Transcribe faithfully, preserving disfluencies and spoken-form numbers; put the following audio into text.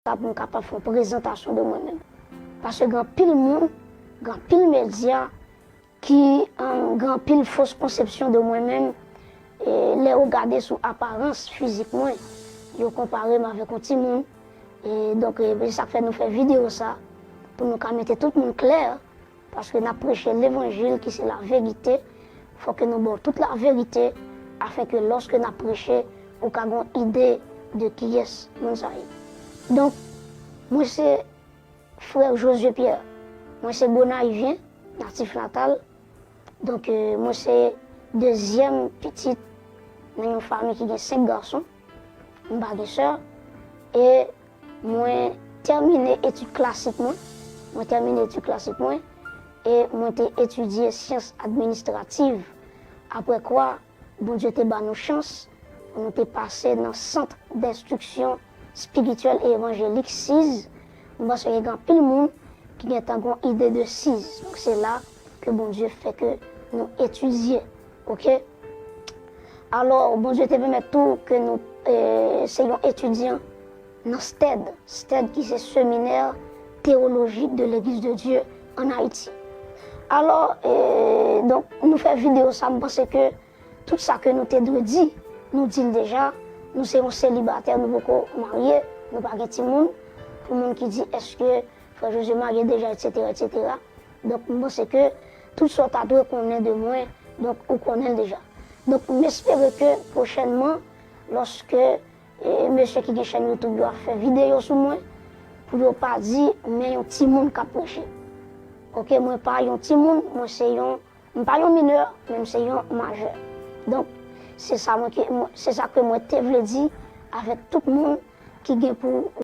sa pou m kapab fè yon prezantasyon de mwen menm. Paske gen anpil moun, gen anpil medya ki, um, gen anpil fos konsepsyon de mwen menm. E lè yo gade sou aparans fizik mwen, yo konpare m avèk yon timoun. E donk, e, se sa k fè nou fè videyo sa, pou nou ka mete tout moun klè, paske n ap preche levanjil ki se laverite. Fò ke nou ba w tout laverite, afin ke lòske n ap preche, ou ka gen yon ide de kiyès moun sa ye. Donk, mwen se frè Josué Pierre. Mwen se Gonayivyen, natif natal. Donk, e, mwen se dezyèm pitit nan yon fanmi ki gen senk gason. M pa gen sè. E mwen tèmine etid klasik mwen. Mwen tèmine etid klasik mwen. E mwen te etidye syans administrativ. Apre kwa, Bondye te ba nou chans pou nou te pase nan Sant d'Enstriksyon Espirityèl e Evanjelik, siz. M panse ke gen anpil moun ki gentan gen yon ide de siz. Donk, se la ke Bondye fè ke nou etidye. Oke? Alò, Bondye te pèmèt tou ke nou, e, se yon etidyan nan stèd, stèd ki se Séminaire Théologique de l'Église de Dieu en Haïti. Alò, e, donk, nou fè videyo sa, m panse ke tout sa ke nou te dwe di, nou di l deja. Nou se yon selibatè, nou poko marye, nou pa gen timoun. Pou moun ki di, èske frè Josué marye deja, etsetera, etsetera. Donk, m panse ke tout sa w ta dwe konnen de mwen, donk, ou konnen l deja. Donk, m espere ke pwochènman, lòske, e, mesye ki gen chèn YouTube yo ap fè videyo sou mwen, pou yo pa di, men yon timoun k ap preche. Oke, mwen pa yon timoun, mwen se yon, m pa yon minè, men m se yon majè. Donk, se sa mwen ke, mwen, se sa ke mwen te vle di avèk tout moun ki gen pou